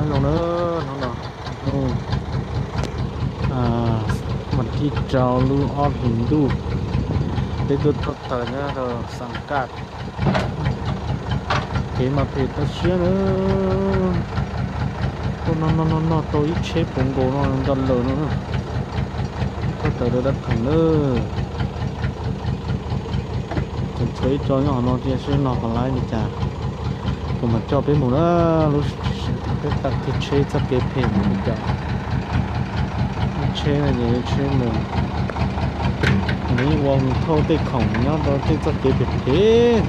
Zoo na, hnub no hnub vas thib rau lub ob hlis ntuj, peb tuaj thauj taws nyob rau Xas Kaj. Kev mas phem tau siab na. Tuaj noj noj noj noj tau ib tsheb puv nkaus no ntag lawm no. Thauj taws rau dab theem na. Tseem tshuav ib co nyob hauv no tiam sis no qhov laiv li cas, kuv mam coj peb mus na. Lub sij hawm peb tawm kiag tsheb txoj kev phem mus li cas. Lub tsheb no ces lub tsheb mus, nws ua mus thauj tej khoom nyob rau tej txoj kev phem phem.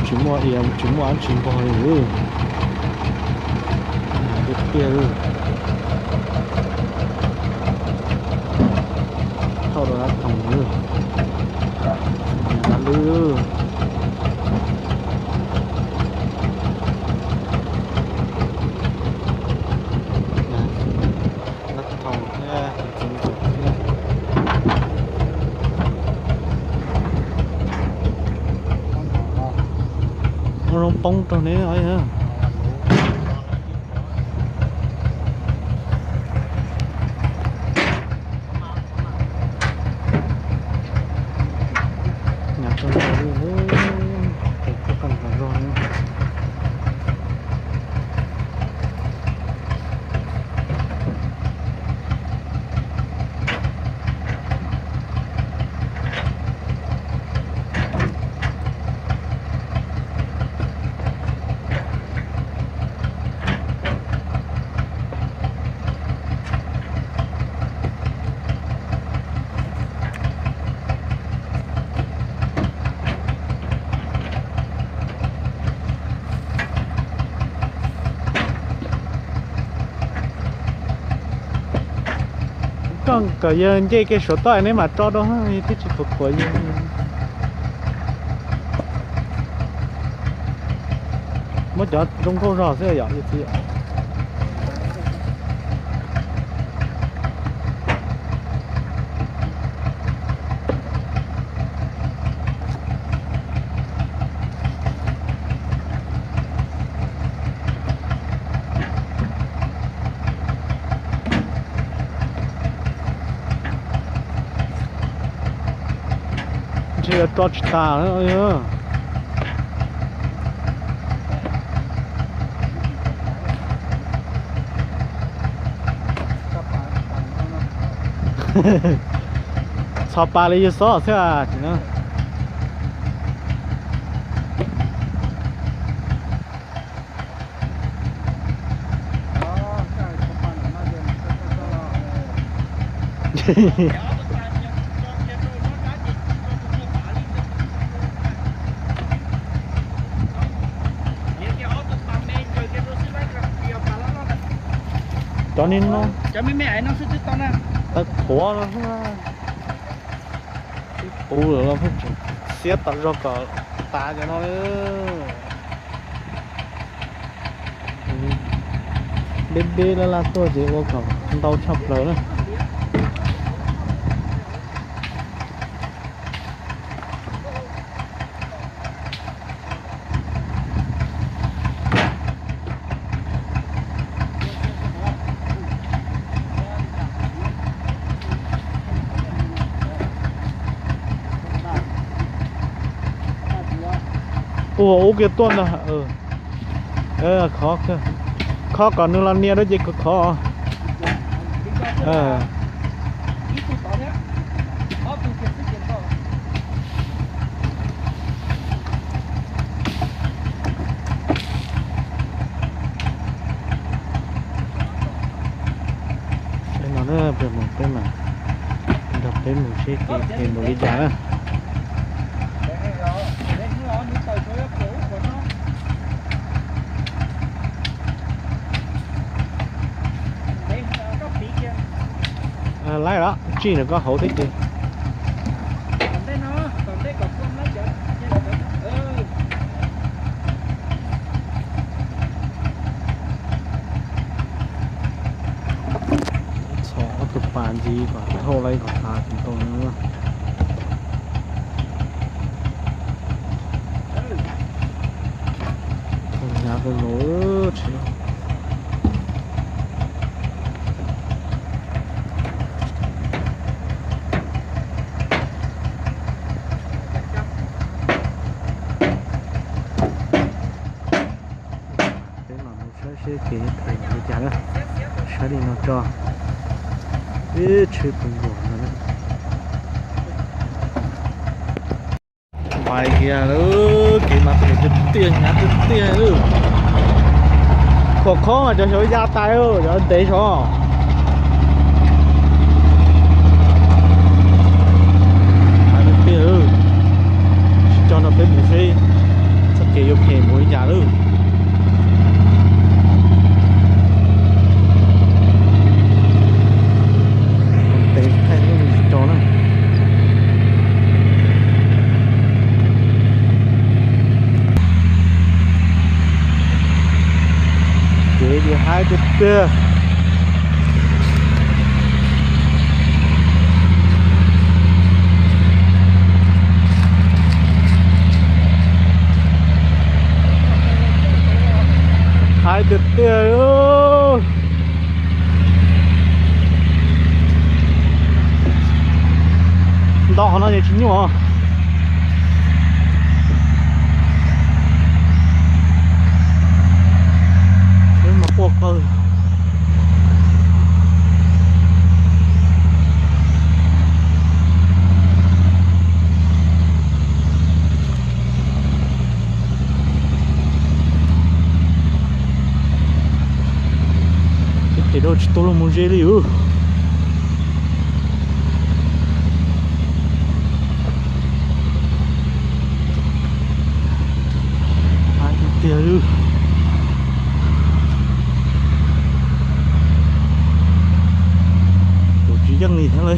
Tsis muaj ia, tsis muaj dab tsi npog li. Tiag tiag. Thauj rau dab thoom, dab lwb. Dab thoom thiab, ua zoo poob rau neb. Koj kom yawg nce kiag Suav toj neb mam tso rau thiab, tsis khuav khuav yawg. Muab cov zoo nkauj zog xwb yom yawg txiv. Ntshe yuav tso tsis tas. Txhos pas li yawg xob xwb a. Cov ni no, tawv qhuav no, ib puv lawm los pheej tseem xiab tom zog kom tas cov no. Deb deb laj laj tuaj ces ua kom ntau tshaj plaws na. Ua ub kiag tuaj ntag. Khov, khov kom nws los nias rau ces khov. No peb mus, peb mam nrog peb mus seb kev phem npaum li cas na. Laib los tsij ntawm koj hauv thiab ces. Txhos ob tug pas ntxiv kom thauj laib kom tas tus tau na. Hnyav kawg nkaus. Seb kev thaum li cas na, saib li no tso. Ib tsheb puv nkuas no na. Npais kiag lawm, kev mas phem tiag tiag, hnyav tiag tiag lawm. Khov khob mas cov xyov ya tais, cov ntev xyov. Hnyav tiag tiag lawm. Tsis tso no peb mus seb txoj kev yuav phem npaum li cas lawm. Ntev thaij lub tsis tso na. Kev ces haib tiag tiag. Haib tiag tiag. Nto qhov no ces tsis nyuaj. Peb mas quaj qw. Ces dau tsis tau los mus ze li ub. Tiag tiag li. Tus tsis yeej li thiab li.